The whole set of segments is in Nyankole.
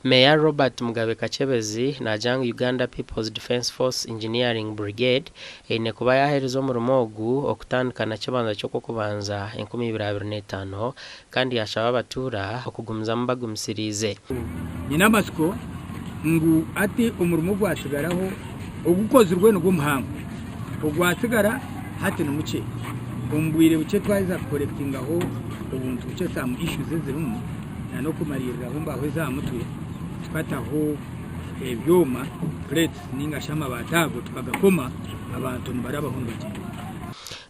Meeya Robert Mugabe Kakyebezi naagira ngu Uganda People's Defence Force Engineering Brigade eine kuba yaaherize omurimo ogu okutandika na Kibanza ky'Okwokubanza 2025 kandi yaashaba abatuura okugumizamu bagumisiriize. Nyine amatsiko ngu hati omurimo ogwatsigaraho ogukozirwe nigwo muhango, ogwatsigara hati ni mukye. Omu bwire bukye twaheza kukorekitingaho obuntu bukye some issues ezirimu n'okumariiriraho embaaho ez'aha mutwe tukataho ebyoma, plates ninga shi amabaati ago tukagakoma abantu nibarabaho nibagyenda.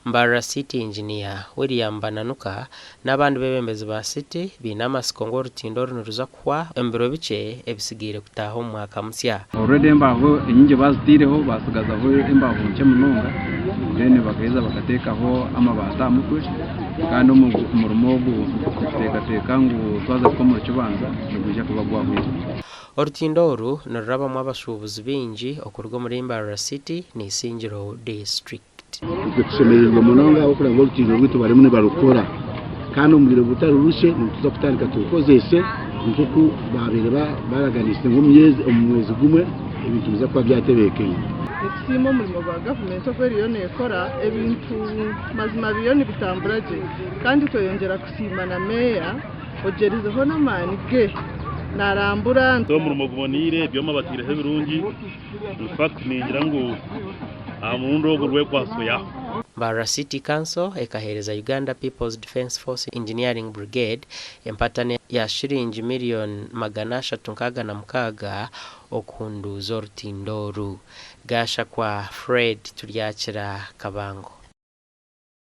Mbarara City Engineer, William Bananuka n'abandi beebembezi ba City baine amatsiko ngu orutindo oru niruza kuhwa omu biro bikye ebitsigaire kutaaha omu mwaka musya. Already embaaho enyingi bazitaireho batsigazaho embaaho nkye munonga then bakaheza bakateekaho amabaati aha mutwe kandi omurimo ogu nituteekateeka ngu twaza kuhika omuri Kibanza nigwija kuba gwahwire. Orutindo oru nirurabamu abashuubuzi baingi okuruga omuri Mbarara City na Isingiro District. Itwe tushemereirwe munonga ahabw'okureba ngu orutindo rwaitu barimu nibarukora kandi omu bwire butari bukye nituza kutandika turukozese nk'oku baabaire baraganiise ngu omu mwezi gumwe ebintu nibiza kuba byatebeekaine. Nitusiima omurimo gwa gavumenti ogu eriyo neekora, ebintu mazima biriyo nibitambura gye kandi tweyongyera kusiima na meeya ogyerizeho n'amaani ge naarambura. Omurimo guboneire, ebyoma bataireho ebirungi. In fact ningira ngu aha murundi ogu rwekwaso yahwa. Mbarara City Council ekaheereza Uganda People's Defence Force Engineering Brigade empatane ya shiringi miriyoni 366 okuhunduuza orutindo oru. Gashakwa Fred Turyakira Kabango.